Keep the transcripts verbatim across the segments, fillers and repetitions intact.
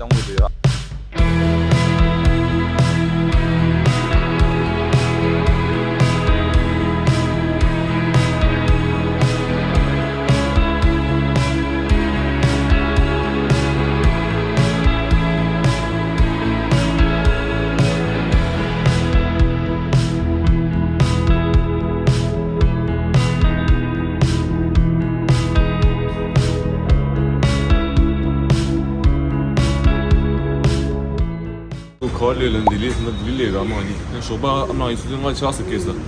ཡོང་གི་ཡོད། ཁོ་ལས་ལ་འདི་ལས་ན་འདི་ལས་ར་མ་ནི་ཞོགས་པ་ཨ་མ་ཡིན་ཚུལ་ང་ཆགས་སུ་སྐྱེས་ས།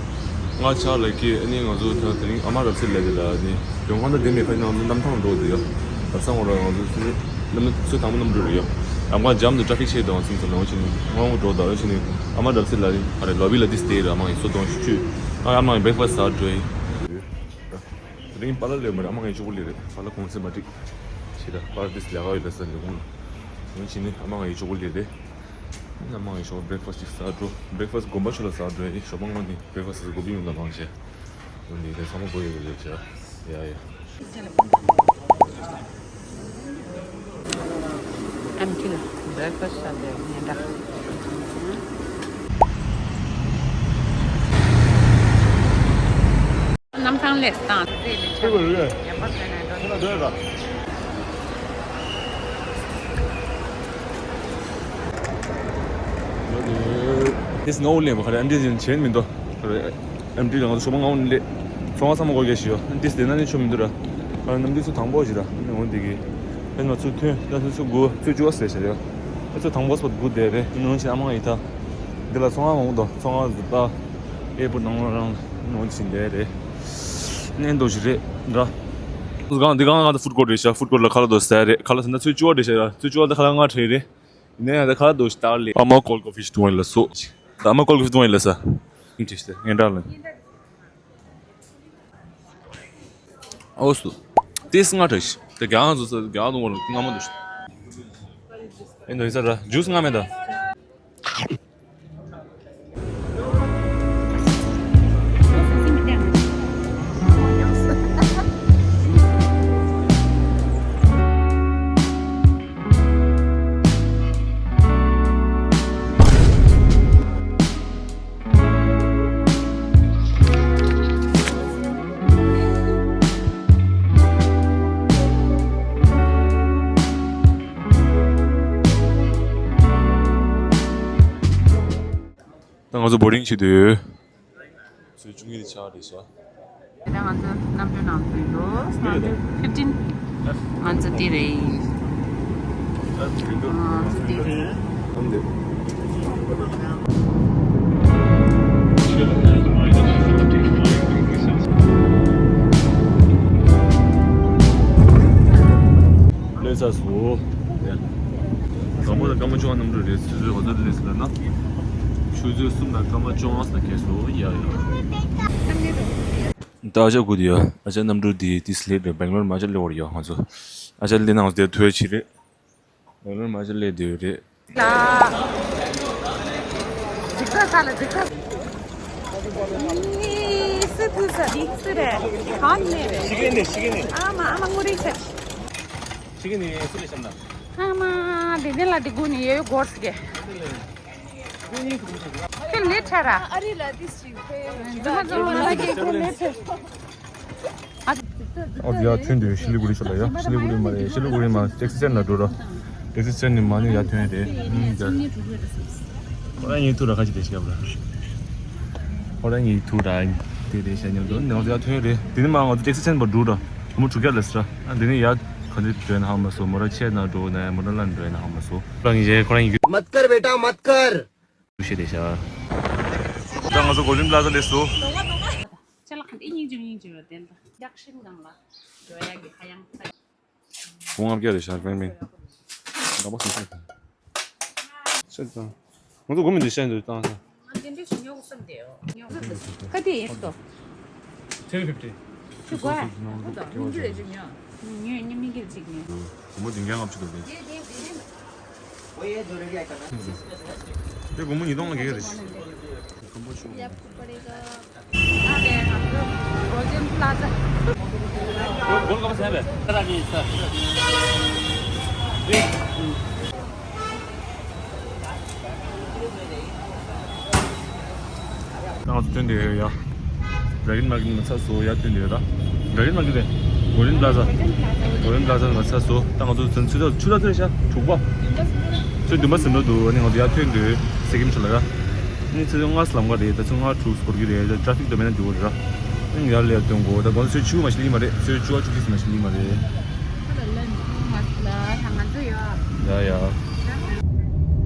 ང་ཆགས་ལ་སྐྱེས། ཨ་ནི་ང་ཚོ་ད་དེ་རིང་ཨ་མ་རབ་སེ་ལས་དེ་ལ་ནི་ཡོང་ཁང་ད་དེ་མེད་ཁ་ནང་ཚོ་གནམ་ཐང་འགྲོ་དེ་ཡོད། ད་ས་ངོ་ར་ང་ཚོ་ཚུལ་གནམ་ཚོད་དང་པོ་གནམ་གྲུ་རེད་ཡོད། ཨ་མ་འཇམ་དུ་ཊ་ཕིག་ཆེ་དང་སིང་ས་ནང་ཕྱིན་ནི་ང་ངོ་འགྲོ་ད་ཡོད་ཕྱིན་ནི་ཨ་མ་རབ་སེ་ལ་ནི་ཨ་རེ་ལོ་བི་ལ་དིས་ཏེ་ར་མ་ཡིན་སོ་དང་ཤུ་ཆུ། ཨ་མ་ཡིན་བྷེག་ཕ་སི་ཟ་འགྲོ་ཡིན། དེ་རིང་པཱ་ལགས་ལས་མ་རེད། ཨ་མ་ངའི་ཅོག་པོ་ལས་རེད། པཱ་ལགས་གུང་སེང་མ་འགྲིག་ཞེས་ད་པཱ་ལགས་དེ་ལས་ཀ་ཡོད་ལ་ས་འདི་གུང་ལ་ཡོང་ཕྱིན་ནི་ཨ་མ་ངའི་ཅོག་པོ་ལས་རེད། ཨ་མ་ངའི་ཞོགས་བྷེག་ཕ་སི་ཅིག་ཟ་འགྲོ། བྷེག་ཕ་སི་དགོན་པ་ཆུ་ལ་ཟ་འགྲོ་ཡ་ཡིན། ཞོགས་པ་སྔོན་ནི་བྷེག་ཕ་སི་དགོས་པའི་ཡོང་ལ་མང་ཆེ་ཡོང་འདི་དེ་ཚང་མ་དགོས་ཡོད་རེད་ཆ་ཡ་ཡ། ཨམ་ཁྱི་ལ་བྷེག་ཕ་སི་ཟ་འདོད་ངན་འདྲ། གནམ་ཐང་ལས་སྟངས་དེ་ལས་ཆ་ཡག་པ་ཟེར་ན་འགྲོ། དེ་སི་ནོ་ལེམ་ཁ་རེ་ཨན་ཏི་ཟིན་ཆེན་མི་འདུག་ཁ་རེ། ཨེམ་ཊི་ལ་ང་ཚོ་ཞོགས་པ་སྔ་པོ་ནས་སླེབས། ཚོང་ཁང་ཚང་མ་སྒོ་རྒྱག་བཞིན་ཡོད། ཨ་ནི་ཏིས་དེ་ན་ནི་ཆོ་མི་འདུག་ར། ཨ་ནི་གནམ་དུས་ཚོད་དང་པོ་ཞིག་ར། ཨ་ནི་འོ་འདི་གི་ཨ་ནི་ང་ཚོ་ཐོན་ཨ་ནི་ཚོད་དགུ་ཚོད་བཅུ་པ་ཟེར་བྱ་ཡོད། ཨ་ཚོད་དང་པོ་སྤོ་དགུ་བསྡད་རེད། ཨ་ནི་འོན་ཆེན་ཨ་མ་ཡི་ད་འདི་ལ་ཚོང་ཁང་མང་པོ་འདུག་ཚོང་ཁང་བཟོ་ལྟ་ཨེ་པོ་ནང་ལ་རང་ཨ་ནི་འོན་ཆེན་བསྡད་རེད། གནས་མདོག་ཞིག་རེད་འདྲ། འདི་གང་འདི་གང་ང་ཚོ་ཧྥུཌ་ཀོར་རེད་ཤག་ཧྥུཌ་ཀོར་ལ་ཁ་ལག་འདུག་ཟེར་རེད། ཁ་ལག་ཟེར་ན་ཚོད་བཅུ་པ་རེད་ཤག་ར། ཚོད་བཅུ་པ་ད་ཁ་ལག་ལྔ་སྤྲད་རེད། ནས་ཡང་ད་ཁ་ལག་འདུག་ཞིག་ལྟ་ལེ། ཨ་མ་ཀོལ་ཀོ་ཕི་ཞིག་འཐུང་བ་ཡིན་ལ་སོ། ཨ་མ་ཀོལ་ཀོ་ཕི་འཐུང་བ་ཡིན་ལ་ས། ཨིན་ཅི་ཞིག་ངན་འདྲ་ལ། ཨོ་སུ། ཏེས་ང་ཁྲ་ཞིག་ད་རྒྱ་ང་ཚོ་ས་རྒྱ་ང་ཚོ་ངོ་ལ་སྔ་མ་འདུག་ཞིག་ཨེ་འདུག་ཡིན་ས་ར་ཇུས་སྔ་མེད་ད། ད་ང་ཚོ་བོ་ཌིང་བྱེད་དུས། ཚོད་བཅུ་གཉིས་དེ་ཆགས་རེད་ཤག་ད་ང་ཚོ་གནམ་གྲུའི་ནང་ཚུད་འདུག་གནམ་གྲུ་ཕིབ་ཊིན། ང་ཚོ་འདི་རེད། ཨ་ང་ཚོ་འདི་རེད། ལོས་ས་སུ། དང་པོ་དང་སྐར་མ་བཅོ་ལྔ་གནམ་གྲུ་རེད། ཆུ་ཚོད་ག་ཚོད་སླེབས་ཟེར་ན། ཆུ་ཚོད་གསུམ་དང་སྐར་མ་བཅོ་ལྔ་ལ་ཁེལ་སོང་ཡ་ཡ། ད་ཨ་ཅག་སྒུག་དུས་ཡ། ཨ་ཅག་གནམ་གྲུ་འདི་ཏིས་སླེབས་རེད། སྦེང་ལོར་མ་ཅག་སླེབས་པ་རེད་ཡ། ང་ཚོ་ཨ་ཅག་སླེབས་ན་ང་ཚོ་དེ་ཐོས་ཆི་རེད། སྦེང་ལོར་མ་ཅག་སླེབས་བསྡད་ཡོད་རེད། ལ། འཇིགས་ས་ས་ལ་འཇིགས་ས། ཨི་སི་ཐུ་ས་འདི་སུ་རེད། གང་ནས་རེད། ཤི་གེ་ནས་ཤི་གེ་ནས། ཨ་མ་ཨ་མ་ངུ་རིང་ཆ། ཤི་གེ་ནས་སུ་རེད་བཤད་ན། ཨ་མ་དེ་ནས་ལ་དེ་དགུ་ནས་ཡོད་སྒོར་སི་གེ། ཁྱོད་ལས་ཁྲ་ར། ཨ་རི་ལ་དེ་ཞིག་ཕེ། འཛུམ་མ་འཛུམ་མ་ལ་གེ་ཁྱོད་ལས་ཁྲ། ཨ་ཨོ་ཡ་ཐོན་དུས་ཤི་ལི་གུ་རི་ཤ་ལ་ཡ། ཤི་ལི་གུ་རི་མ་རེད། ཤི་ལི་གུ་རི་མ་ཊེག་སི་སི་ཊེན་ལ་འགྲོ་ར། ཊེག་སི་སི་ཊེན་ནི་མ་ནི་ཡ་ཐོན་རེད། ཨུམ་ཡ། ཁོ་རང་ཉིད་ཐུག་ར་ཁ་ཅིག་དེ་ཤ་བ། ཁོ་རང་ཉིད་ཐུག་ར་དེ་དེ་ཤ་ཉོ་འགྲོ་ནི་ཡ་ཐོན་རེད། དེ་ནི་མ་ང་ཚོ་ཊེག་སི་སི་ཊེན་པ་འགྲོ་ར། མོ་ཊུ་ག་ལ་སི་ར། ཨ་འདི་ནི་ཡ་ཁ་ནི་འགྲོ་ན་ཧ་མ་སོ། མོ་ར་ཆེ་ན་འགྲོ་ན་མོ་ར་ལ་འགྲོ་ན་ཧ་མ་སོ། ཁོ་རང་ཉིད་ཁོ་རང་ཉིད། मत कर बेटा, मत कर। ཤེས་བསྡད་ཤག་ད་ང་ཚོ་གོ་ལིམ་པ་ལ་ཛ་སླེབས་སོང་། ཅ་ལག་འདི་སྙིང་རྗེ་སྙིང་རྗེ་བ་དེ་ལ་རྒྱག་ཤིང་གང་ལ་འགྲོ་ཡ་གི་ཧ་ཡང་ས། བུ་ལྔ་བརྒྱ་རེད་ཤག་ཕན་མིན། འདྲ་པོ་སུ་ཤེས་དང་། ཤེས་དང་། ང་ཚོ་དགོས་མི་འདི་ཤེས་འདུག་བཏང་ས། ང་འདི་འདྲ་ཞིག་ཉོ་དགོས་བསམ་བསྡད་ཡོད། ཉོ་དགོས་བསམ་བསྡད། ག་དེ་ཡིན་སོ། ཐེ་ཕིབ་ཊི། ཁྱོད་དགོས་ཨ། ཨོ་ད་མི་འགྱུར་རེ་ཅིག་ཉོ། ཉོས་ཉོས་མི་འགྱུར་ཅིག་ཉོས། སྒོར་མོ་བདུན་བརྒྱ་ལྔ་བཅུ་འདུག་སྟེ། དེ་དེ་དེ་དེ། དེ་སྒོར་མོ་ཉིས་སྟོང་ལྔ་བརྒྱ་རེད། སྐམ་པོ་ཆུ། ཡབ་པ་རེ་ག། ཨ་རེ་ང་ཚོ་Golden Plaza། སྒོར་སྐམ་པོ་ཟ་བས། ས་ར་ནི་ས། རེད། ང་ཚོ་ཐོན་དེ་ཡོད་ཡ། Dragon Market མ་ཚར་སོང་ཡ། ཐོན་དེ་ཡོད་ད། Dragon Market རེད། Golden Plaza། Golden Plaza མ་ཚར་སོང་། ད་ང་ཚོ་ཚོན་ཚོད་ད་ཆུ་ཚོད་ཐོན་ཤག་དྲུག་པ། ཚོད་བདུན་པ་ཟིན་འགྲོ་འདུག་ཨ་ནི་ང་ཚོ་ཡར་ཐོན་དུས་སི་ཀིམ་ཆུ་ལ་ར། ཨ་ནི་ཚོད་ལྔ་ཙམ་ལམ་ཁ་རེད། ད་ཚོད་ལྔ་དྲུག་འགོར་གི་རེད། ད་ཊ་ཕིག་དང་མེད་ན་འགྲོ་གི་རེད་ར། ཨ་ནི་ཡར་ལ་ཡར་ཐོན་དགོས། ད་ང་ཚོ་ཚོད་བཅུ་མ་ཞིག་སླེབས་མ་རེད། ཚོད་བཅུ་པ་བཅུ་གཅིག་ཙམ་ཞིག་སླེབས་མ་རེད། ཡ་ཡ།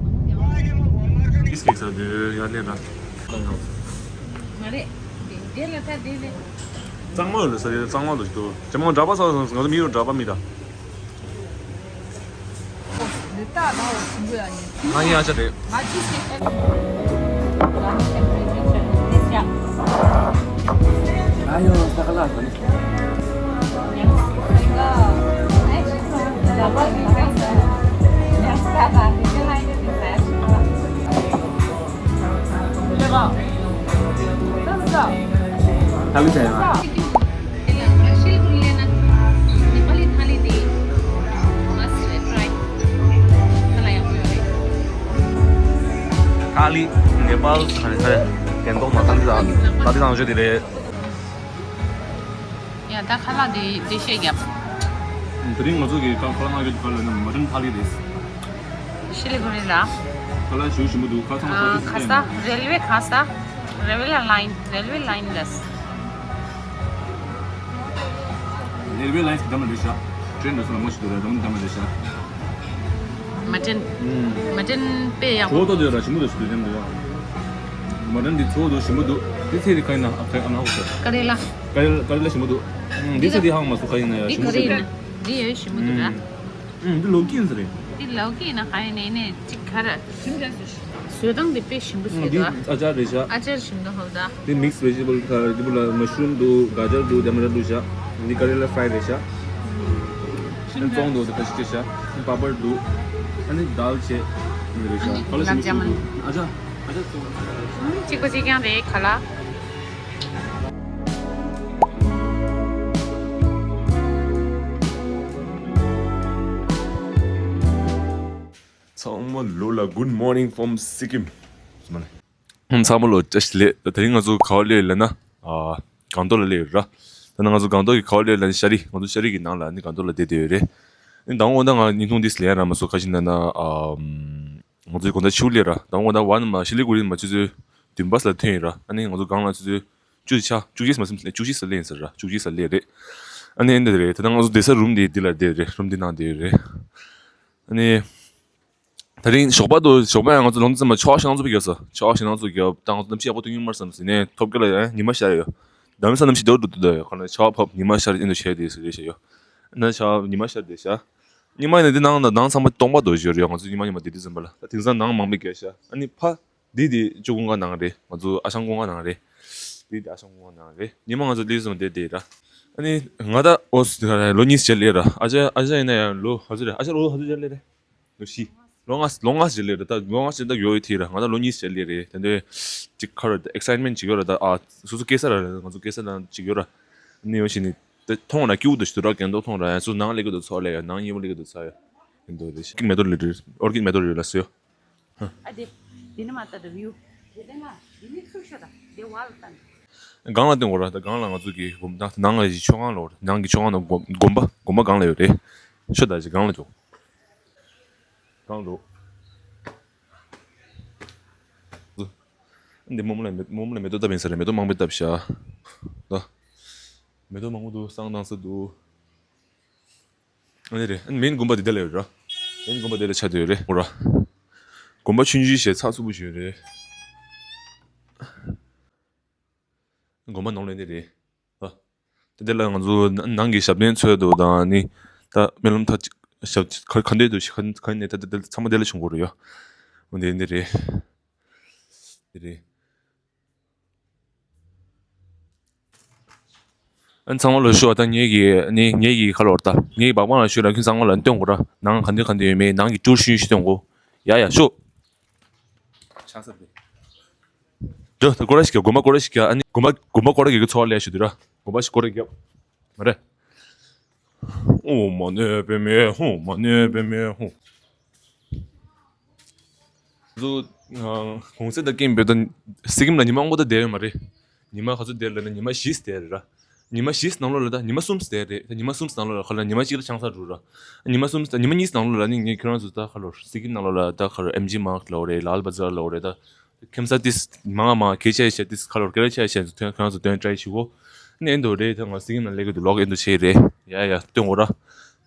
ཨིས་ཀེག་ཟ་དུས་ཡར་སླེབས་ར། མ་རེད། དེ་དེ་ལ་ད་དེ་ལས། གཙང་མ་ལ་ཟ་ཡ། གཙང་མ་ལ་ཞིག་འདུག་ཇེ་མང་དྲག་པ་ཟ་སོང་། ང་ཚོ་མི་རུ་དྲག་པ་མི་ད། ང་ཡི་ཨ་ཅག་རེད། ཨ་ཡོ་ས་ཀ་ལ་ཟ་ནི། ཐ་ལི་ཟ་ཡ། ཐ་ལི་ནེ་པཱལ་ཟ་ནི་ཟ་ཡ། གན་ཏོག་ན་ཐ་ལི་ཟ། ཐ་ལི་ཟ་ནི་ཆོས་དེ་རེད། ཡ་ད་ཁ་ལག་དེ་དེ་བཤད་རྒྱབ། དེ་རིང་ང་ཚོ་གི་ཁ་ཁ་ལག་ན་གི་ག་ལ་ན་མ་ཏན་ཐ་ལི་རེད། ཤི་ལི་གུ་རི་ལ། ཁ་ལག་ཞུ་ཞིམ་པོ་འདུག་ཁ་སང་ཨ་ཁ་ས་རེལ་ཝེ་ཁ་ས། རེལ་ཝེ་ལ་ལའིན། རེལ་ཝེ་ལའིན་རེད། རེལ་ཝེ་ལའིན་གི་འདམ་རེད་ཤག་ཊེན་འདྲ་སོང་ལ་མོ་ཞིག་འདུག་ར། འདམ་འདམ་རེད་ཤག་མ་ཏན། ཨུམ། མ་ཏན་དཔེ་ཡག་པོ། གྲོགས་ཏོ་དེ་ར་ཞིམ་པོ་འདུག་ཞིམ་པོ་འདུག་མ་ཏན་འདི་ཚོ་འདུག་ཞིམ་པོ་འདུག་དེ་ཚེ་རི་ཁ་ཡིན་ན་ཨ་ཁ་ཨ་ན་ཧོ་ཤག་ཀ་རེ་ལ། ཀ་རེ་ལ་ཀ་རེ་ལ་ཞིམ་པོ་འདུག་ཨུམ། འདི་ཚེ་རི་ཧང་མ་སུ་ཁ་ཡིན་ན་ཡ་ཞིམ་པོ་འདུག་འདི་ཡོད་ཞིམ་པོ་འདུག་ར། ཨུམ། འདི་ལོ་ཀིན་ཟེར་རེད། འདི་ལོ་ཀིན་ན་ཁ་ཡིན་ནས་ནས་ཅིག་ཁ་ར། བཟོ་སྟངས་འདི་དཔེ་ཞིམ་པོ་ཨུམ། བཟོས་འདི་འདུག་ཨ་ཅར་རེད་ཤག་ཨ་ཅར་ཞིམ་འདུག་ཧོ་ད། འདི་མིག་སི་ཝེ་ཇི་ཊེ་བལ་ཁ་འདི་བུ་ལ་མ་ཤུ་རུམ་འདུག་ག་ཇར་འདུག་ཌ་མ་ཊར་འདུག་ཤག་འདི་ཀ་རེ་ལ་ཧྥ་རའི་རེད་ཤག་ཨུམ། ཙོང་འདུག་འདི་ཁ་ཤི་ཅེ་ཤག་པ་པར་འདུག་ཨ་ནི་དཱལ་ཆེ་འདི་རེད་ཤག་ཨ་ནི་ག་ལ་ཞིམ་པོ་ཞིམ་པོ་འདུག་ཨ་ཅག་ཨ་ཅག་ཙོང་། ཨུམ། གཅིག་པ་གཅིག་རྐྱང་རེད་ཁ་ལག་ཚང་མ་ལོ་ལ་good morning from Sikkim། ཚང་མ་ལོ་བཀྲ་ཤིས་བདེ་ལེགས། དེ་རིང་ང་ཚོ་ག་པར་སླེབས་ཡོད་ལབ་ན། ཨ། སྒང་ཏོག་ལ་སླེབས་ཡོད་ར། ད་ནང་ང་ཚོ་སྒང་ཏོག་གི་ག་པར་སླེབས་ཡོད་ལབ་ན་ཤ་རི། ང་ཚོ་ཤ་རི་གི་ནང་ལ་ནི་སྒང་ཏོག་ལ་བསྡད་བསྡད་ཡོད་རེད། ཨ་ནི་དང་པོ་ད་ང་བརྙན་ཐུང་འདི་ལེན་ར་མ་སོང་། ག་ཅི་ན་ན། ཨ། ང་ཚོའི་དགོང་དག་ཕྱི་པོ་སླེབས་ར། དང་པོ་ད་ཝན་མ་ཤི་ལི་གུ་རི་མ་ཆུ་ཚོད་བདུན་པ་ཙམ་ལ་ཐོན་ཡོད་ར། ཨ་ནི་ང་ཚོ་སྒང་ལ་ཆུ་ཚོད་བཅུ་ཆ་བཅུ་གཅིག་མ་ཟིན་བཅུ་གཅིག་ཙམ་སླེབས་ཡིན་ཟེར་ར། བཅུ་གཅིག་ཙམ་སླེབས་རེད། ཨ་ནི་འདི་རེད། ད་ང་ཚོ་བསྡད་ས་རུམ་འདི་འདི་ལ་བསྡད་རེད། རུམ་འདི་ནང་བསྡད་ཡོད་རེད། ཨ་ནི། དེ་རིང་ཞོགས་པ་དུ་ཞོགས་པ་ཡང་ང་ཚོ་ལོ་ཙམ་མ་ཆོག་ཤིང་ང་ཚོ་བརྒྱབ་ས་ཆོག་ཤིང་ང་ཚོ་བརྒྱབ་ད་ང་ཚོ་གནམ་གཤིས་ཡག་པོ་ཐོན་གྱི་མ་རེད་བསམ་སོང་ནས་ཐོབ་སྐལ་ལ་ཡང་ཉི་མ་ཤར་ཡོད། ད་མི་ས་གནམ་གཤིས་འདྲ་འདྲ་འདུག་ད་ཡོད་ཁ་ན་ཆར་པ་ཕབ་ཉི་མ་ཤར་ཨེ་འདུག་བྱས་དེ་ཟེར་རེད་བྱས་ཡོད། ན་ཆར་པ་ཉི་མ་ཤར་དེ་ཤ། ཉི་མ་ཡིན་ན་འདི་ནང་ན་ནང་ཚང་མ་སྟོང་པ་རྡོ་བཞིན་རེད། ང་ཚོ་ཉི་མ་ཉི་མ་བསྡད་དུས་ཙམ་པ་ལ་ད་དེང་སང་ནང་མང་པོ་བརྒྱབ་ཤ། ཨ་ནི་ཕ་འདི་དེ་ཅོ་ཀུན་དགའ་ནང་རེད། ང་ཚོ་ཨ་ཞང་ཀུན་དགའ་ནང་རེད། འདི་དེ་ཨ་ཞང་ཀུན་དགའ་ནང་རེད། ཉི་མ་ང་ཚོ་ལི་ཟོན་དེ་དེ་ར། ཨ་ནི་ང་ད་ཨོ་ལོ་གཉིས་ཅན་ལས་ར། ཨ་ཅག་ཨ་ཅག་ཡིན་ན་ཡང་ལོ་ཧ་ཟི་རེད། ཨ་ཅག་ལོ་ཧ་ཟི་ཅན་ལས་རེད། ལོ་བཞི། ལོ་ལྔ་ལོ་ལྔ་ཅན་ལས་རེད། ད་ལོ་ལྔ་ཅན་ད་ཡོད་ཡོད་དེ་ར། ང་ད་ལོ་གཉིས་ཅན་ལས་རེད། དེ་འདྲའི་ཅིག་ཁ་ར་ཨེག་སའིཊ་མེན་ཊི་ཅིག་ཡོད་ར། ད་ཨ་སོ་སོ་སྐྱེ་ས་ར་རེད། ང་ཚོ་སྐྱེ་ས་ན་ཅིག་ཡོད་ར། ནི་ཡོད་ཞིག་ནི་དེ་མཐོང་ན་སྐྱིད་པོ་འདུག་ཞིག་འདུག་ར། གན་ཏོག་མཐོང་ར་ཡང་སོ་ནང་ལས་ཀྱི་འདུག་ཚོགས་ལས་ཡང་ནང་ཉིན་མོ་ལས་ཀྱི་འདུག་ཚ་ཡ། ཡིན་འདུག་རེད། ཨོར་ཀིཌ་མེ་ཏོག་རེད། ཨོར་ཀིཌ་མེ་ཏོག་རེད་ལ་སོ་ཡོ། ཨ་དེ། དེ་ནི་མ་ལྟ་དུ་བིའུ། དེ་ལྟ་ན་དེ་ནི་ཚུར་ཤོག་དང་དེ་བ་ལ་ལྟ་ན། སྒང་ལ་སྟོན་དགོས་ར། ད་སྒང་ལ་ང་ཚོ་གི་སྒོམ་ད་ནང་ལ་ཡི་མཆོད་ཁང་ལོག་ར། ནང་གི་མཆོད་ཁང་ནང་སྒོམ་སྒོམ་པ་སྒོམ་པ་སྒང་ལ་ཡོད་རེད། ཤོག་ད་ཅི་སྒང་ལ་འགྲོ། སྒང་འགྲོ། འདི་རྨོ་མོ་ལ་མེ་རྨོ་མོ་ལ་མེ་ཏོག་བཏབ་ཡིན་ས་རེད། མེ་ཏོག་མང་པོ་བཏབ་ཤག་ད་མེ་ཏོག་མང་པོ་འདུག་བསང་བཏང་ས་འདུག་ཨ་ནི་རེད། ཨ་ནི་མེན་དགོན་པ་འདི་དེ་ལ་ཡོད་ར། མེན་དགོན་པ་དེ་ལ་ཆགས་བསྡད་ཡོད་རེད་འོ་ར། དགོན་པ་ཆུང་ཆུང་ཞིག་ཚགས་ཚུད་པོ་ཞིག་ཡོད་རེད། དགོན་པ་ནང་ལ་འདི་རེད། ཨ། དེ་དེ་ལ་ང་ཚོ་ནང་གི་ཞབས་བརྟན་འཚོལ་དུ་དང་ནི། ད་སྨོན་ལམ་ཐ་ཞབས་ག་ག་འདྲས་འདུག་ཞིག་ག་ག་ནས་ད་དེ་དེ་ཚང་མ་དེ་ལ་བྱུང་དགོས་རེད་ཡ། འོ་འདི་འདི་རེད། འདི་རེད། ཨ་ཚང་མ་ལ་ཞུ་བ་ད་ངེད་ཀྱི་ནི་ངེད་ཀྱི་ཁ་ལོར་ད་ངེད་ཀྱི་བག་པང་ལ་ཞུ་ལ་ཁྱོད་ཚང་མ་ལ་སྟོན་དགོས་ར། ནང་ག་འདི་ག་འདི་ཡོད་མེད་ནང་གི་ཀྲུར་ཤུན་ཤུ་སྟོན་དགོས། ཡ་ཡ་ཤོ། ཆགས་ས་རེད། འགྲོ་ད་སྐོར་ར་ཞིག་རྒྱབ། དགོན་པ་སྐོར་ར་ཞིག་རྒྱབ། ཨ་ནི་དགོན་པ་དགོན་པ་སྐོར་ར་རྒྱག་གི་ཚོགས་ལས་ཞུ་དུས་ར་དགོན་པ་ཞིག་སྐོར་ར་རྒྱབ། མ་རེད། ཨོཾ་མ་ཎི་པདྨེ་ཧཱུྃ། མ་ཎི་པདྨེ་ཧཱུྃ། ང་ཚོ་ གུང་སེང་དང་རྐྱེན་པས་ད་སི་ཀིམ་ལ་ཉི་མ་མང་པོ་ད་བསྡད་ཡོད་མ་རེད། ཉི་མ་ག་ཚོད་བསྡད་ལབ་ན་ཉི་མ་བཞི་བསྡད་རེད་ར། ཉི་མ་བཞི་ནང་ལོགས་ལ་ད་ཉི་མ་གསུམ་བསྡད་རེད། ད་ཉི་མ་གསུམ་ནང་ལོགས་ལ་ཁ་ལ་ཉི་མ་གཅིག་ལ་ཆང་ས་འགྲོ་ར། ཉི་མ་གསུམ་ད་ཉི་མ་གཉིས་ནང་ལོགས་ལ་ནི་ངས་ཁྱོད་རང་ཚོ་ད་ཁ་ལོར་སི་ཀིམ་ནང་ལོགས་ལ་ད་ཁ་ལོར་ཨེམ་ཇི་མཱག་ལ་འོ་རེད། ལཱལ་བ་ཛར་ལ་འོ་རེད། ད་ཁེམ་ས་ཏིས་མང་ང་མང་གལ་ཆེ་ཤེས་ཏིས་ཁ་ལོར་སྐད་ཆ་ཆེ་ཤེས་ཁྱོད་རང་ཚོ་སྟོན་ཏྲའི་ཞུ་གོ། ནས་འདོ་རེད། ད་ང་སི་ཀིམ་ནང་སླེབས་གི་འདུག་ལོག་ཨེ་འདོ་ཆེ་རེད། ཡ་ཡ་སྟོན་གོ་ར།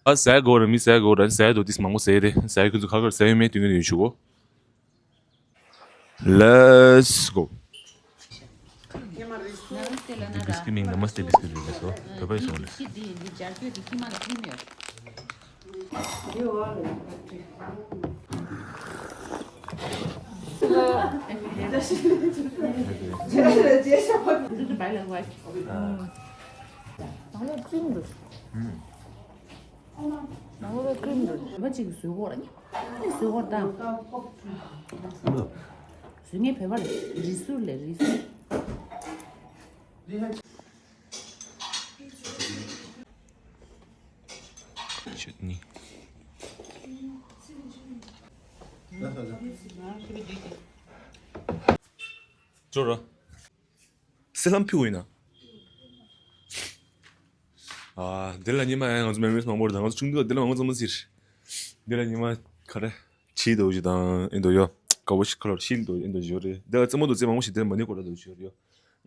ཨ་ཟས་གོ་ར་མི་ཟས་གོ་ར་ཟས་འདོ་ཏིས་མང་པོ་ཟས་རེད། ཟས་ཁྱོད་ཚོ་ཁ་ཁར་ཟས་ཡོད་མེད་སྟོན་གི་འདུག་ཞུ་གོ། Let's go. འདི་བིསི་ཀི་མིང་ནམ་སྟེ་བིསི་ཀི་རེད་ལས་སོ། བོད་པའི་སོང་ལས། ནང་ལོགས་ཀྲིམ་འདུག་ནང་ལོགས་ཀྲིམ་འདུག་བ་གཅིག་གིས་བཟོས་གོ་ར་ནི། ནི་བཟོས་གོ་ར་ད། བཟོས་ངའི་བོད་པ་ལ་རི་སུར་ལས་རི་སུར། ཅོ་ར། སེ་ལམ་ཕུ་ཡིན་ན། ཨ། འདི་ལ་ཉི་མ་ཡང་ང་ཚོ་མེ་མེ་མང་པོ་རེད་ད། ང་ཚོ་ཆུང་དུས་འདི་ལ་མང་པོ་ཙམ་མ་ཟེར། འདི་ལ་ཉི་མ་ག་རེ། ཆི་དོ་ཞིག་དང་ཨེ་འདོ་ཡོ། དཀར་པོ་ཞིག་ཁ་ལོར་ཤིལ་དོ་ཨེ་འདོ་ཞིག་ཡོད་རེད། འདི་ལ་རྩེད་མོ་དོ་རྩེ་མང་པོ་ཞིག་འདི་ལ་མ་ནི་ཀོ་ར་དོ་ཞིག་ཡོད་རེད་ཡོ།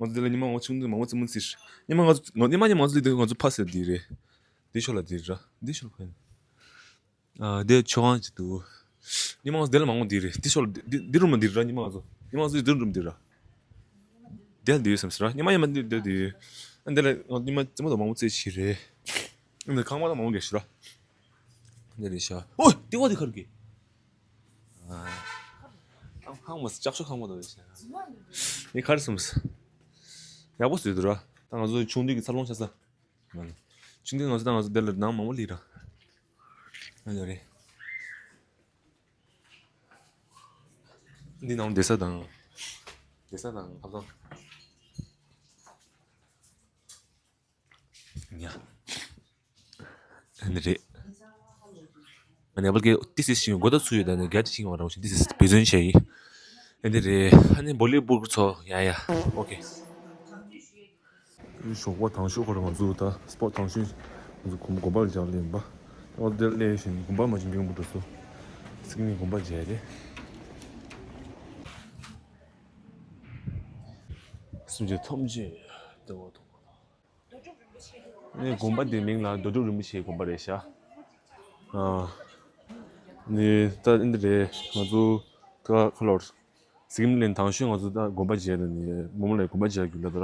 ང་ཚོ་འདི་ལ་ཉི་མ་ང་ཚོ་ཆུང་དུས་མང་པོ་ཙམ་མ་ཟེར། ཉི་མ་ང་ཚོ་ཉི་མ་ཉི་མ་ང་ཚོ་འདི་ང་ཚོ་ཕ་སེ་འདི་རེད། འདི་ཤོར་ལ་འདི་ར། འདི་ཤོར་ཁ་ཡིན། ཨ། དེ་ཆོས་ཁང་ཅིག་འདུག་ཉི་མ་ང་ཚོ་དེ་ལ་མང་པོ་འདི་རེད། འདི་ཤོར་འདི་འདི་རུ་མ་འདི་ར། ཉི་མ་ང་ཚོ་ཉི་མ་ང་ཚོ་འདི་རུ་འདི་ར། དེ་ལ་འདི་ཡོད་བསམ་ཟེར་ར། ཉི་མ་ཉི་མ་འདི་འདི་འདི་ཡོད། ཨ། འདི་ལ་ང་ཉི་མ་རྩེད་མོ་དང་མང་པོ་རྩེ་ཞིག་རེད། ཨ། འདི་ཁང་པ་དང་མང་པོ་རྒྱག་ཞིག་ར། འདི་རེད་ཤག་ཨོ་ལྟེ་བ་འདི་ག་རེ་གི། ཨ། ཁང་ཁང་མ་ལྕགས་ཤོག་ཁང་པ་དང་རེད་ཤག་འདི་ག་རེ་བསམ་ཟེར། ཡག་པོ་བཟོས་འདུག་ར། ད་ང་ཚོ་ཆུང་དུས་ཀྱི་འཚར་ལོངས་ཆགས་ས། ཆུང་དུས་ང་ཚོ་ད་ང་ཚོ་དེ་ལ་ནང་མང་པོ་ལི་ར། ཨ་ལེ་རེད། འདི་ནང་བསྡད་ས་དང་། བསྡད་ས་དང་ཐབ་ཚང་། ཉ། ཨ་ནི་རེད། ཨ་ནི་ཨ་པལ་གྱི་ཏི་སི་ཤིང་གོ་ད་ཚུ་ཡོད་ད་ནི་ག་ཏི་ཤིང་བ་རང་ཤིང་ཏི་སི་བེ་ཛོན་ཆེ་ཡི། ཨ་ནི་རེད། ཨ་ནི་བོ་ལི་བུར་ཚོ་ཡ་ཡ། ཨོ་ཁེ། ཞོགས་པ་དང་ཤོས་ཁོ་རང་ང་ཚོ་ད་སྤོ་དང་ཤོས་ང་ཚོ་གོམ་གོམ་པ་ལ་སྦྱར་ལེན་པ། ང་ཚོ་དེར་སླེབས་ཤིང་གོམ་པ་མ་བྱིན་མཁན་པོ་འགྲོ་སོ། སིག་ནི་གོམ་པ་བྱས་ཏེ། སུམ་ཅུ་ཐམས་ཅད་ལྟ་བ་མཐོང་བ་དང་། ནི་དགོན་པ་འདིའི་མིང་ལ་རྡོ་གྲུབ་རིན་པོ་ཆེའི་དགོན་པ་རེད་ཤག་ཨ། ནི་ད་འདི་རེད། ང་ཚོ་ད་ཁ་ལོར་སིམ་ལན་དང་ཤོས་ང་ཚོ་ད་དགོན་པ་མཇལ་ལ་ནི་མོ་མོ་ལ་དགོན་པ་མཇལ་རྒྱུ་ལ་ད་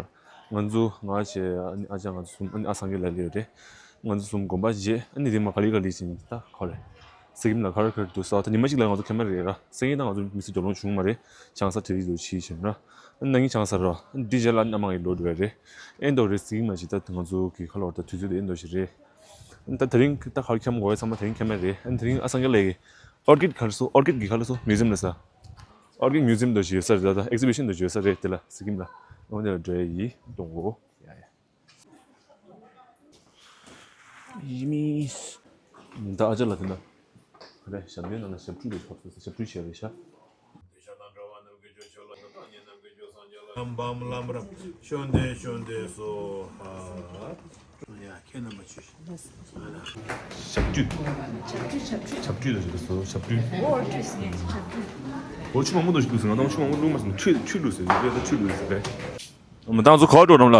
ང་ཚོ་ང་བྱས་ཨ་ནི་ཨ་ཅག་ང་ཚོ་གསུམ་ཨ་ནི་ཨ་སངས་རྒྱས་ལ་སླེབས་རེད། ང་ཚོ་གསུམ་དགོན་པ་མཇལ། ཨ་ནི་དེ་མ་ག་ལེ་ག་ལེ་ཕྱིན་ད་ཁོ་རེད། སེ་གིམ་ལ་ག་རེ་ག་རེ་འདུག་ས། ད་ཉི་མ་གཅིག་ལ་ང་ཚོ་ཁེ་མ་རེད་ར། སེ་གིམ་ད་ང་ཚོ་མི་ཚེ་འགྲོ་ལོང་བྱུང་མ་རེད། ཆང་ས་དེ་རིགས་འདུག་ཕྱིས་ཕྱིན་ར། ཨ་ནི་ན་ནིང་ཆང་ས་ར། ཨ་ནི་འདི་རྗེས་ལ་ཨ་ནི་ཨ་མ་ཡི་ལོ་འགྲོ་བ་རེད། ཨེ་འདོ་རེད། སེ་གིམ་ལ་ཞིག་ད་ང་ཚོ་གི་ཁ་ལོར་ད་དུས་ཚོད་དེ་ཨེ་འདོ་ཞིག་རེད། ཨ་ནི་ད་དེ་རིང་ད་ག་རེ་ཁེ་མ་གོ་བའི་ཚང་མ་དེ་རིང་ཁེ་མ་རེད། ཨ་ནི་དེ་རིང་ཨ་སངས་རྒྱས་ལ་ཡི་ཨོར་ཀིད་ག་རེ་སོ། ཨོར་ཀིད་གི་ག་རེ་སོ། མིའུ་ཛིམ་ལ་ས། ཨོར་ཀིད་མིའུ་ཛིམ་འདོ་ཞིག་ཡོད་ས་རེད། ད་ད་ཨེག་ཛི་བི་ཤན་འདོ་ཞིག་ཡོད་ས་རེད། དེ་ལ་སེ་གིམ་ལ་ཨོ་ནེ་ལ་འགྲོ་ཡི་གཏོང་གོ་ཡ་ཡ། ཡི་མི། ད་ཨ་ཅག་ལ་དེ་ན། རེད། ཞབས་བྲོའི་ནང་ན་ཞབས་བྲོ་རེད། ཕབ་སོང་ཞབས་བྲོ་བྱས་རེད་ཤག་བམ་ལམ་རམ་བཤོན་དེ་བཤོན་དེ་སོ་ཧ། ཡ་ཁྱེད་རྣམ་པ་ཆུ། ཞབས་བྲོ། ཞབས་བྲོ་ཞབས་བྲོ་ཞབས་བྲོ་དང་ཞབས་བྲོ་སོ་ཞབས་བྲོ། འོ་ཆུ་མང་པོ་འདུག་ཞིག་འདུག་ཟེར། ང་དང་ཆུ་མང་པོ་བླུགས་མ་སོང་། ཆུ་ཆུ་བླུགས་ཟེར། ཆུ་བླུགས་ཟེར། ད་ང་ཚོ་ག་པར་འགྲོ་རམ་ལ།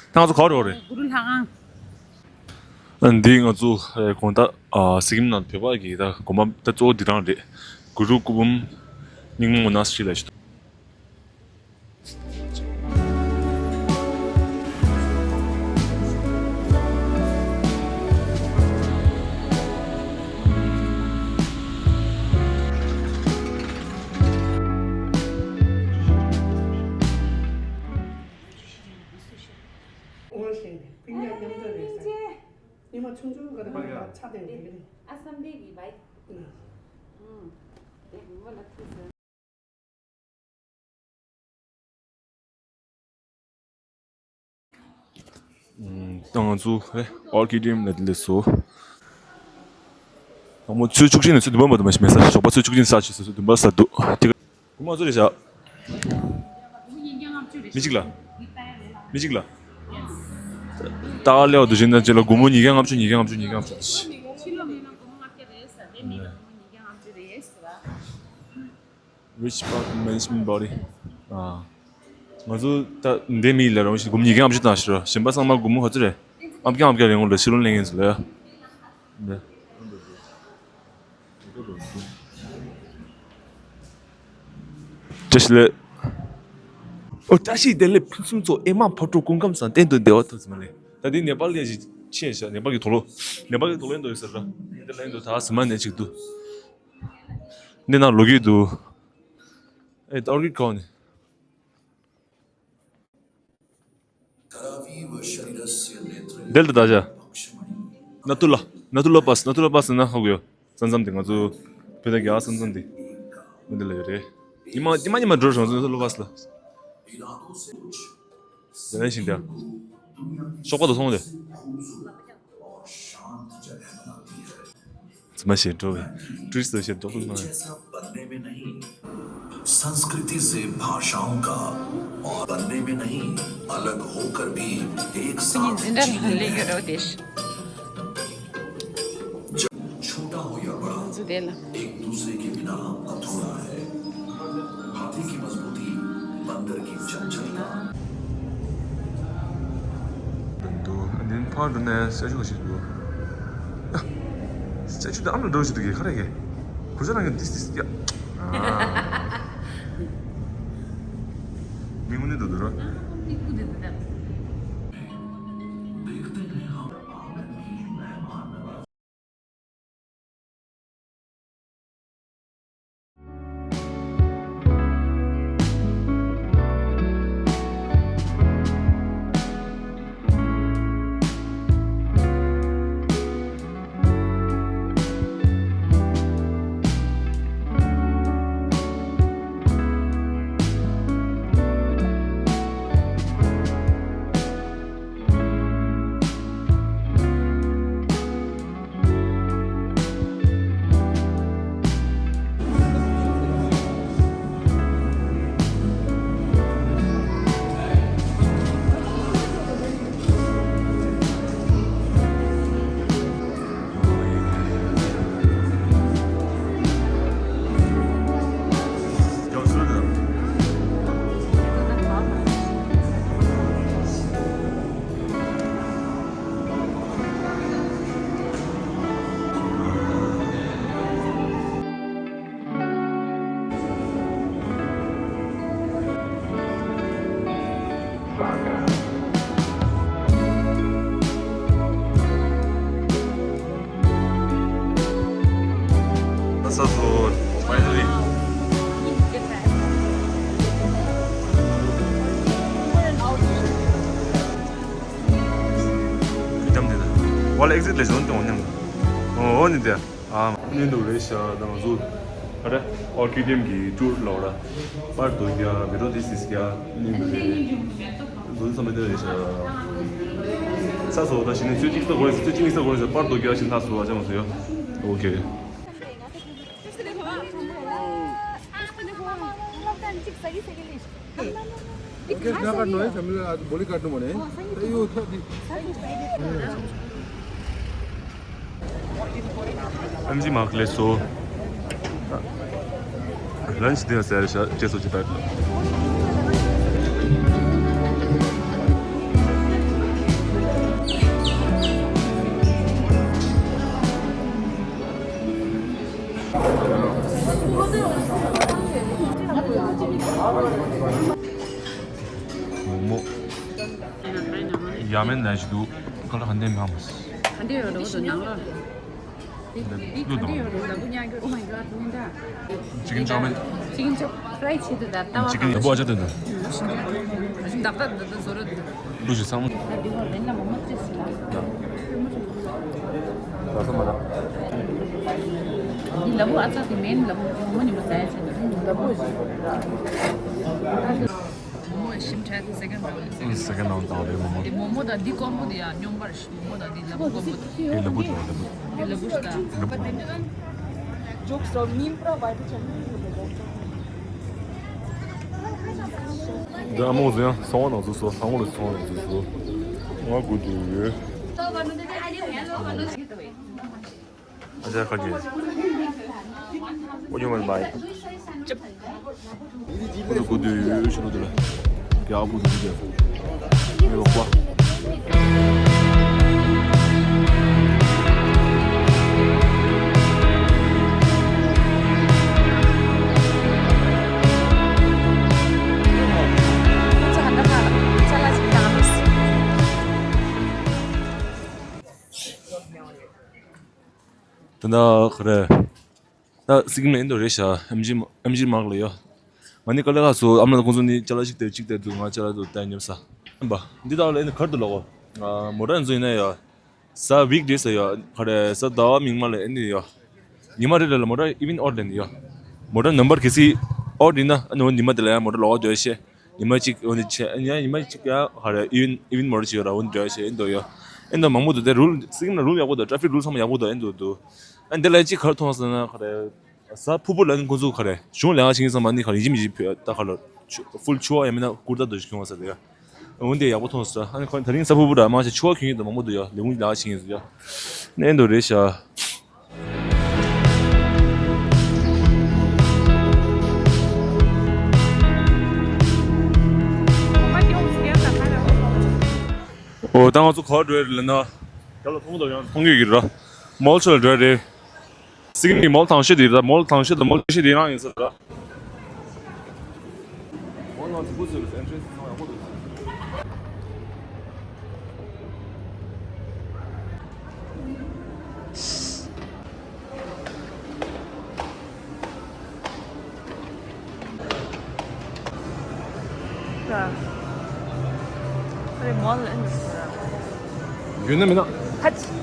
ད་ང་ཚོ་ག་པར་འགྲོ་རེད། གུ་རུ་ལྷ་ཁང་། ཨ་འདི་ང་ཚོ་ཨེ་དགོང་དག་ཨ་སིམ་ནང་བོད་པ་གི་ད་དགོན་པ་ད་གཙོ་བོ་འདི་རང་རེད། གུ་རུ་སྐུ་འབུམ་རྙིང་མ་མོ་ན་སི་ཊི་ལ་ཞིག་འོ་ཞེས་ནས་སྤུན་ཀྱག་མཉམ་དུ་རེད་ཟེར། ཉི་མ་ཆུང་ཆུང་ག་རེ་མ་རེད་པ། ཚ་དེ་རེད། ཨ་སམ་བྷེ་གི་བའི། ཨུ། ཨུ། དེ་མི་མོ་ལ་ཐུག་ཟེར། ད་ང་ཚོ་ཨེ་ཨོར་ཀི་ཌི་ཡམ་ལ་སླེབས་སོང་། དང་པོ་ཚོད་བཅུ་གཅིག་ནས་ཚོད་བདུན་པ་བར་དུ་མ་ཞིག་མེད་ས། ཞོགས་པ་ཚོད་བཅུ་གཅིག་ནས་ས་ཆུ་ཚོད་བདུན་པ་ས་འདུག་དེ་ག་སྒོར་མོ་ཚོ་རེད་ཤག་མི་གཅིག་ལ། མི་གཅིག་ལ། ད་ག་ལེའོ་དུ་བཞིན་དང་ཅི་ལ་སྒོར་མོ་ཉིས་བརྒྱ་ལྔ་བཅུ་ཉིས་བརྒྱ་ལྔ་བཅུ་ཉིས་བརྒྱ་ལྔ་བཅུ། Rich Park Management Body. ཨ། ང་ཚོ་ད་འདི་མི་ལ་རང་ཞིག་སྒོར་མོ་ཉིས་བརྒྱ་ལྔ་བཅུ་བཏང་ཞིག་རོ། གཞན་པ་ཚང་མ་སྒོར་མོ་ག་ཚོད་རེད། ཨམ་ཀྱང་ཨམ་ཀྱང་རིང་ལ་ཕྱི་ལོ་ལེན་མཁན་ཚོ་ལ་ཡ། འདི། བཀྲ་ཤིས་བདེ་ལེགས། ཨོ་བཀྲ་ཤིས་བདེ་ལེགས། ཕུན་སུམ་ཚོགས་ཨེ་མ་ཕོ་བྲང་སྐུ་ཁམས་བཟང་གཏན་དུ་བདེ་བ་ཐོབ་ཟིན་མ་ལེ། ད་འདི་ནེ་པཱལ་ལ་ཞིག་ཕྱིན་ཤག་ནེ་པཱལ་གྱི་དུག་ལོག་ནེ་པཱལ་གྱི་དུག་ལོག་ཡིན་འདུག་ཟེར་ར། འདི་ལ་ཡིན་འདུག་ད་ཟིན་མ་ནས་ཅིག་འདུག་འདི་ན་ལོ་རྒྱུས་འདུག་ཨེ་ཏོར་གི་ཁོ་ནི། དེལ་ཏ་ད་ཆ། ནཱ་ཐུ་ལ། ནཱ་ཐུ་ལ་པཱས། ནཱ་ཐུ་ལ་པཱས་ན་ཧ་གོ་ཡོད། ས་མཚམས་དེ་ང་ཚོ་བོད་ད་རྒྱ་ས་མཚམས་དེ། འདི་ལ་ཡོད་རེད། ཉི་མ་ཉི་མ་ཉི་མ་འགྲོ་རོགས་ནཱ་ཐུ་ལ་པཱས་ལ། དེ་ནས་ཤིང་དེ། ཤོག་པ་དང་སོང་དེ། ཚང་མ་ཞེ་འགྲོ་བའི་ཊུ་རི་སི་ཞེ་འགྲོ་ཐུབ་མ་རེད། संस्कृति से भाषाओं का और बनने में नहीं, अलग होकर भी एक साथ जीने में है। जब छोटा हो या बड़ा, एक दूसरे के बिना अधूरा है। हाथी की मजबूती, बंदर की चंचलता। འདུག་འདི་ཕར་འགྲོ་ནས་སེ་ཆུ་ག་ཞིག་འདུག་སེ་ཆུ་དེ་ཨ་མ་འགྲོ་ཞིག་འདུག་གི་ཁ་རེ་གི། གུ་ཅ་ནང་གི་this this ཡ། མི་ངུ་ནི་འདུག་འདུག་རོ། That's so cool. Finally. Freedom day. Wall exit ལས་བཟོ་འདོང་ནམ། ཨོ་ནི་དེ། ཨ་མ་ནི་འདུག་རེད་ཤག་ད་ང་ཚོ་ཨ་རེ་ཨོར་ཀི་ཌི་ཡམ་གི་ཊུར་ལོག་ར། པར་དོ་རྒྱ་བི་རོ་དི་སིས་རྒྱ་ནི་འདུག་རེད། འདུག་ཚང་མ་འདི་རེད་ཤག་ས་སོ་ད་ཞིག་ནི་ཚོད་ཅིག་ས་གོ་རེད། ཚོད་ཅིག་ནི་ས་གོ་རེད། པར་དོ་རྒྱ་ཞིག་ལྷག་སོ་ཨ་ཅག་ང་ཚོ་ཡོ། ཨོ་ཁེ། ཨེམ་ཇི་མག་ལས་སོ། ལན་ཆི་དེ་ཟེར་ཤག་ཅེས་སོ་ཅི་ད། མོག་མོག་ཡ་མེན་ནས་འདུག་ཁ་ལ་ཧན་དེ་མ་མོ། ཧན་དེ་ཡོད་རེད་འོ་དོ་ནང་ལ། འདི་འདི་ག་འདྲ་ཡོད་རེད། ལ་བུ་ཉག་གི། Oh my god, ཉི་ཟླ། Chicken chow mein. Chicken chop fry བྱེད་དུ་ད་ལྟ་བ། Chicken ལ་བུ་ཨ་ཅག་དེ་འདུག་ད་ལྟ་ད་ལྟ་བཟོ་རོགས་འདུག་ལུ་ཞིག་ཚང་མ། ད་འདི་བ་མེན་ལ་མོ་མོ་ཅི་ཞིག་ལ། ད་ས་མ་ད། འདི་ལ་བུ་ཨ་ཅག་གི་མེན་ལ་བུ་མོ་མོ་ཉི་མ་ཟ་ཡ་བྱེད་དུ་ལ་བུ་ཞིག་མོ་མོ་ཞིམ་ཁྲལ་དེ་སེ་ཀན་རང་རེད། སེ་ཀན་རང་དང་རེད་མོ་མོ། དེ་མོ་མོ་དང་འདི་ཀོམ་པོ་དེ་ཡང་སྙོམས་པར་ཞིག་མོ་མོ་དང་འདི་ལ་བུ་ཀོམ་པོ་དེ། དེ་ལ་བུ་དང་ལ་བུ། དེ་ལ་བུ་ཞིག་དང་། ལ་བུ། Jokes from Nimpra Bible Channel. འདི་ཨ་མོ་ཟེར་ཡང་གསང་བ་ནང་ཚུད་སོ། ཨ་མོ་ལ་གསང་བ་ནང་ཚུད་སོ། ང་དགོས་འདུག་ཡོད། ཨ་ཅག་ཁ་གྱེས། ཨོ་ཡོ་མན་བྷའི། ཁོ་ཚོ་དགོས་འདུག་ཡོད་ཤི་ལོ་དེ་ལ། རྒྱག་དགོས་འདུག་རྒྱག་ངའི་ལོག་པ། ད་ནི་ག་རེ། ད་སི་ཀིམ་ལ་ཨེ་འདྲ་རེད་ཤག་ཨེམ་ཇི་ཨེམ་ཇི་མག་ལ་ཡོད། ང་ནི་དཀའ་ལས་ཁག་སོང་། ཨ་མ་ལགས་ཁོང་ཚོ་ནི་ཅ་ལག་ཅིག་སྟེར་ཅིག་སྟེར་འདུག་ང་ཅ་ལག་དེ་སྟེར་ཉོབ་ས། ཨམ་པ། འདི་དག་ལ་ཨེ་ནི་གར་དུ་ལོག་གོ། ཨ། མོ་ཊ་ཚོ་ཡིན་ན་ཡོད། གཟའ་ཝིག་ཌེ་ས་ཡོད། ག་རེ། གཟའ་ཟླ་བ་མིག་དམར་ལ་ཨེ་ནི་ཡོད། ཉི་མ་རེ་རེ་ལ་མོ་ཊ་ཨི་ཝེན་ཨོ་ཌར་ལེན་ཡོད། མོ་ཊ་ནམ་བར་གལ་སྲིད་ཨོ་ཌར་ཡིན་ན་ཨ་ནི་ཉི་མ་དེ་ལ་ཡང་མོ་ཊ་ལོག་འགྲོ་ཤེས། ཉི་མ་གཅིག་འོ་འདི་བྱས། ཉི་མ་གཅིག་ཡང་ག་རེ་ཨི་ཝེན་ཨི་ཝེན་མོ་ཊ་ཅིག་ཡོད་ར། འོ་འདི་འགྲོ་ཤེས་ཨེ་འདུག་ཡོད། ཨེ་འདུག་མང་པོ་འདུག་དེ་རུལ་སི་ཀིམ་ལ་རུལ་ཡག་པོ་འདུག་ཊ་ཧྥིག་རུལ་ཚང་མ་ཡག་པོ་འདུག་ཨེ་འདུག་འདུག་ཨ་འདི་ལ་གཅིག་ག་རེ་མཐོང་སོང་ན་ག་རེ། གཟའ་ཕུར་བུ་ལ་ནི་ཁོང་ཚོ་ག་རེ། གཞུང་ལས་ཀ་བྱེད་མཁན་ཚང་མ་ནི་ག་རེ་ཡིན་གཅིག་མིན་གཅིག་ཕུད་ད་ག་ལ། ཕུལ་ཕྱུ་པ་ཡང་མིན་ན་ཀུར་ཏ་དོ་ཞིག་གྱོན་པ་ས་དེ་ཡ། འོན་ཏེ་ཡག་པོ་མཐོང་སོང་། ཨ་ནི་ཁོ་ད་རིང་གཟའ་ཕུར་བུ་ར་མང་ཆེ་ཕྱུ་པ་གྱོན་མཁན་དང་མང་པོ་འདུག་ཡ། ལས་ཁུངས་ལས་ཀ་བྱེད་མཁན་ཚོ་ཡ། ནས་འདུག་རེད་ཤག་འོ་ད་ང་ཚོ་ག་པར་འགྲོ་ཡ་རེད་ལབ་ན། རྒྱབ་ལ་མཐོང་གི་འདུག་ཡང་མཐོང་གི་ཡོད་ཀྱི་རེད། མོལ་ཚོ་ལ་འགྲོ་ཡ་རེད། སི་ཀིམ་གྱི་མོལ་དང་ཤོས་དེ་རེད། མོལ་དང་ཤོས་དང་མོལ་ཆེ་ཤོས་དེ་རང་ཡིན་ས་རེད། མོལ་ནང་ཚོ་ཕུ་ཚོས་ཨེན་ཊི་རེན་སི་ཚང་ཡག་པོ་འདུག་ཡོད་ན་མིན་ན། ཕ་ཆི།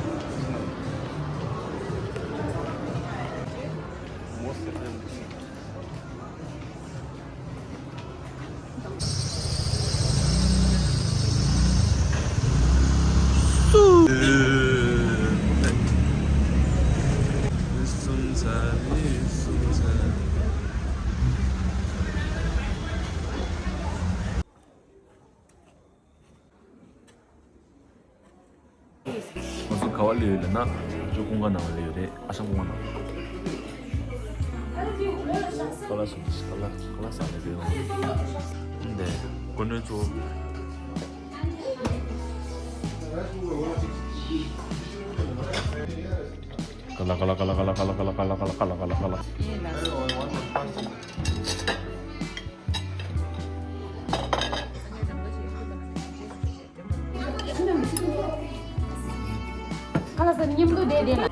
ང་ཚོ་ག་པར་སླེབས་ཡོད་ལབ་ན། ཨ་ཅོ་ཀུན་དགའ་ནང་ལ་སླེབས་ཡོད་རེད། ཨ་ཞང་ཀུན་དགའ་ནང་། ཀ་ལ་སུ་ཀ་ལ་ཀ་ལ་ས་ལ་རེད། འདི་སྐུ་མགྲོན་ཚོ། ཀ་ལ་ཀ་ལ། ཁ་ལག་ཟ་མཉམ་དུ་བསྡད་བསྡད་ལ།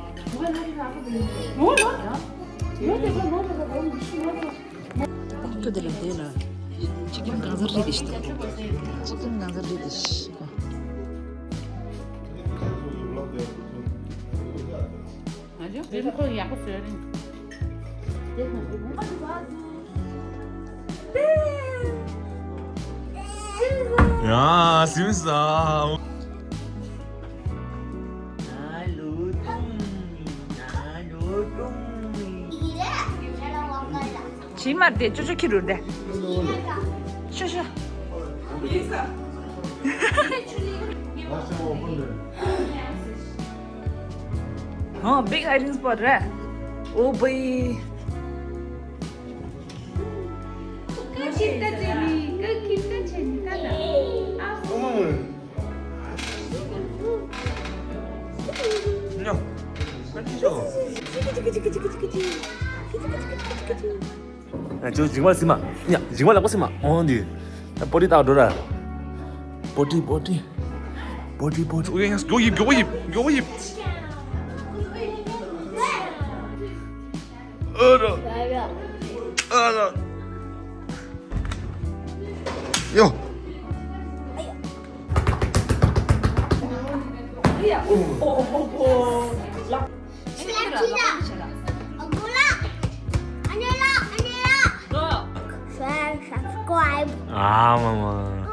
ཁོ་དེ་ལ་བསྡད་ལ། ཅི་ཀིམ་གང་ཟ་རེད་དེ་ཤི། ཅི་ཀིམ་གང་ཟ་རེད་དེ་ཤི། རིམ་ཁོ་ཡག་པོ་བཟོས་རིང་། ཡ་སིམ་ས། ཇི་མར་དེ་ཅོ་ཅོ་ཁྱི་རུ་དེ། ཤོ་ཤོ། Oh, big hiding spot, right? Oh boy. ཨ་ཅོ་ཇིང་མ་སི་མ། ཉ་ཇིང་མ་ལག་པ་སི་མ། འོང་འདི། ད་པོ་ཏི་ཏག་འགྲོ་ར། པོ་ཏི་པོ་ཏི། པོ་ཏི་པོ་ཏི། ཨོ་ཡ་ཡ་མགྱོགས་པོ་ཡིབ། མགྱོགས་པོ་ཡིབ། མགྱོགས་པོ་ཡིབ། ཨ་ར། ཨ་ར། ཡོ། Share, subscribe. ཨ་མ་མ།